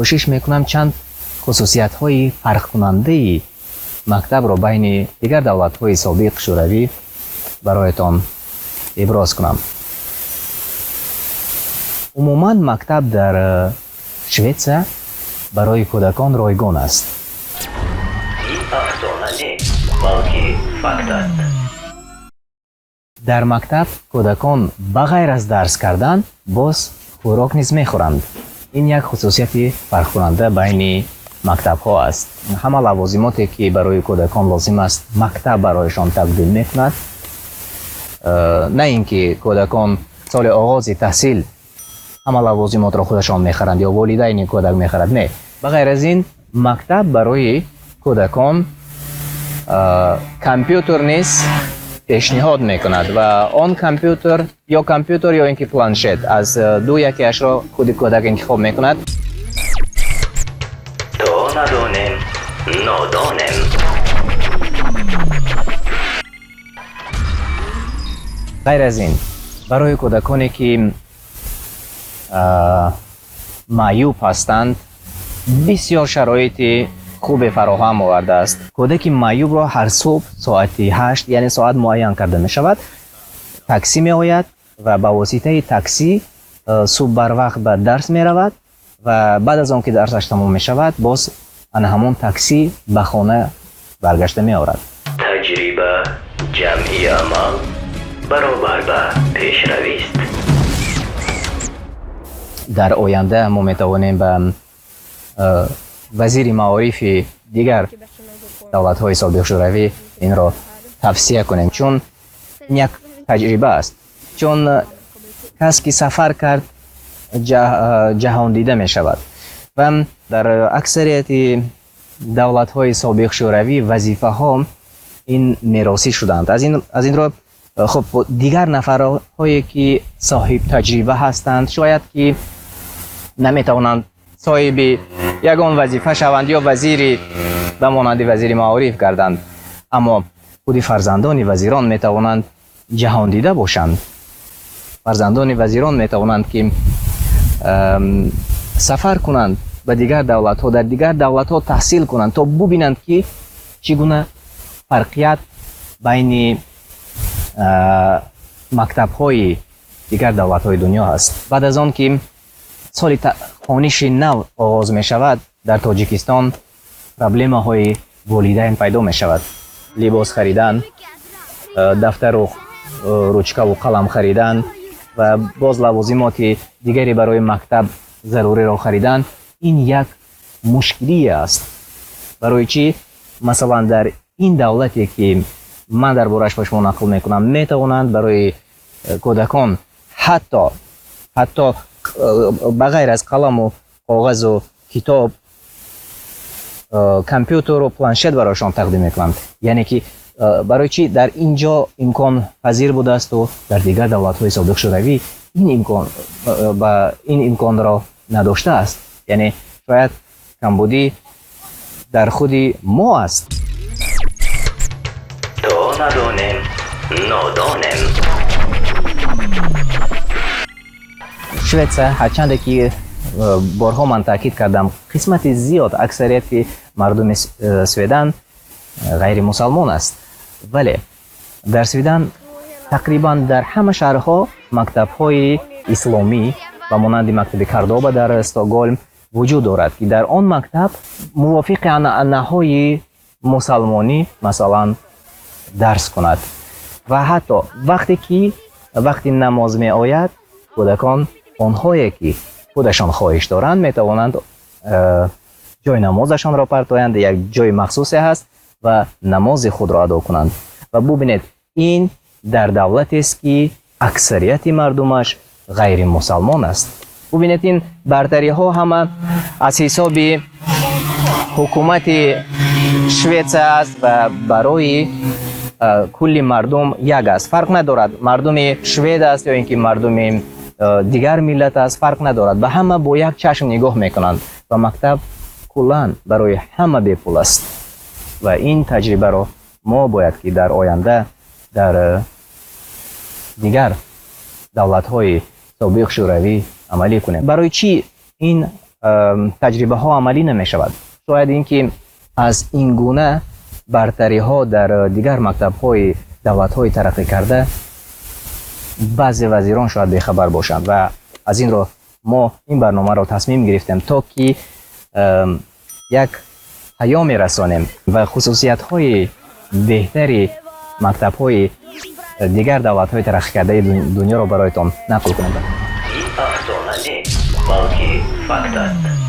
Кӯшиш мекунам чанд хусусиятҳои фарқкунандаи мактабро байни дигар давлатҳои собиқ Шӯравӣ бароятон иброз кунам. Умуман, мактаб дар Шветсия барои кӯдакон ройгон аст. Ин афсона нест, балки факт аст. Дар мактаб кӯдакон ба ғайр аз дарс кардан боз хӯрок низ мехӯранд. Ин як хусусияти фарқкунанда байни мактабҳо аст. Ҳама лавозимоте, ки барои кӯдакон лозим аст, мактаб барояшон тақдим мекунад. На ин ки кӯдакон соли оғози таҳсил ҳама лавозимотро худашон мехаранд ё волидайни кӯдак мехарад. Не, ба ғайр аз ин, мактаб барои кӯдакон компютер низ пешниҳод мекунад ва он компютер ё компютер ё ин ки планшет, аз ду якеашро худи кӯдак интихоб мекунад. То надонем, нодонем. Ғайр аз ин, барои кӯдаконе, ки маъюб ҳастанд, бисёр шароити хубе фароҳам овардааст. Кӯдаки маъюбро ҳар субҳ соати 8, яъне соат муайян карда мешавад, таксӣ меояд ва ба воситаи таксӣ субҳ барвақт ба дарс меравад ва баъд аз он ки дарсаш тамом мешавад, боз ана ҳамон таксӣ ба хона баргашта меорад. Таҷриба ҷамъи амал баробар ба пешравист. Дар оянда мо метавонем ба вазири маорифи дигар давлатҳои собиқ Шӯравӣ инро тавсия кунем, чун ин як таҷриба аст, чун кас ки сафар кард, ҷаҳондида мешавад. Ва дар аксарияти давлатҳои собиқ Шӯравӣ вазифаҳо ин меросӣ шуданд. Аз ин рӯ, хуб, дигар нафарҳое, ки соҳиб таҷриба ҳастанд, шояд ки наметавонанд соҳиби ягон вазифа шаванд ё вазири ба монанди вазири маориф гарданд, аммо худи фарзандони вазирон метавонанд ҷаҳондида бошанд. Фарзандони вазирон метавонанд, ки сафар кунанд ба дигар давлатҳо, дар дигар давлатҳо таҳсил кунанд, то бубинанд, ки чӣ гуна фарқият байни мактабҳои дигар давлатҳои дунё ҳаст. Баъд аз он ки соли хониши нав оғоз мешавад, дар Тоҷикистон проблемаҳои волидайн пайдо мешавад: либос харидан, дафтару ручкаву қалам харидан ва боз лавозимоти дигаре барои мактаб заруриро харидан. Ин як мушкилие аст. Барои чӣ, масалан, дар ин давлате, ки ман дар борааш ба шумо нақл мекунам, метавонанд барои кӯдакон ҳатто ба ғайр аз қаламу коғазу китоб компютеру планшет барояшон тақдим мекунанд? Яъне ки барои чӣ дар ин ҷо имконпазир будаасту дар дигар давлатҳои собиқ Шӯравӣ ин имкон ба ин имконро надоштааст? Яъне шояд камбудӣ дар худи мо аст. То надонем, нодонем. Шветсия, ҳарчанде ки борҳо ман таъкид кардам, қисмати зиёд, аксарияти мардуми Сведан ғайримусалмон аст, вале дар Сведан тақрибан дар ҳама шаҳрҳо мактабҳои исломӣ ба монанди мактаби Кардоба дар Стокголм вуҷуд дорад, ки дар он мактаб мувофиқи анъанаҳои мусалмонӣ, масалан, дарс кунад ва ҳатто вақте ки вақти намоз меояд, кӯдакон, онҳое ки худашон хоҳиш доранд, метавонанд ҷои намозашонро партоянд, як ҷои махсусе ҳаст, ва намози худро адо кунанд. Ва бубинед, ин дар давлатест, ки аксарияти мардумаш ғайримусалмон аст. Бубинед, ин бартариҳо ҳама аз ҳисоби ҳукумати Шветсия аст ва барои кулли мардум як аст. Фарқ надорад, мардуми швед аст ё ин ки мардуми дигар миллат аст, фарқ надорад, ба ҳама бо як чашм нигоҳ мекунанд ва мактаб куллан барои ҳама бепул аст. Ва ин таҷрибаро мо бояд ки дар оянда дар дигар давлатҳои собиқ Шӯравӣ амалӣ кунем. Барои чӣ ин таҷрибаҳо амалӣ намешавад. Шояд ин ки аз ин гуна бартариҳо дар дигар мактабҳои давлатҳои тараққӣ карда баъзе вазирон шояд бехабар бошанд ва аз ин ро мо ин барномаро тасмим гирифтем, то ки як паёме расонем ва хусусиятҳои беҳтари мактабҳои дигар давлатҳои тараққӣ кардаи дунёро бароятон нақл кунем. Ин афсона нест, балки факт аст.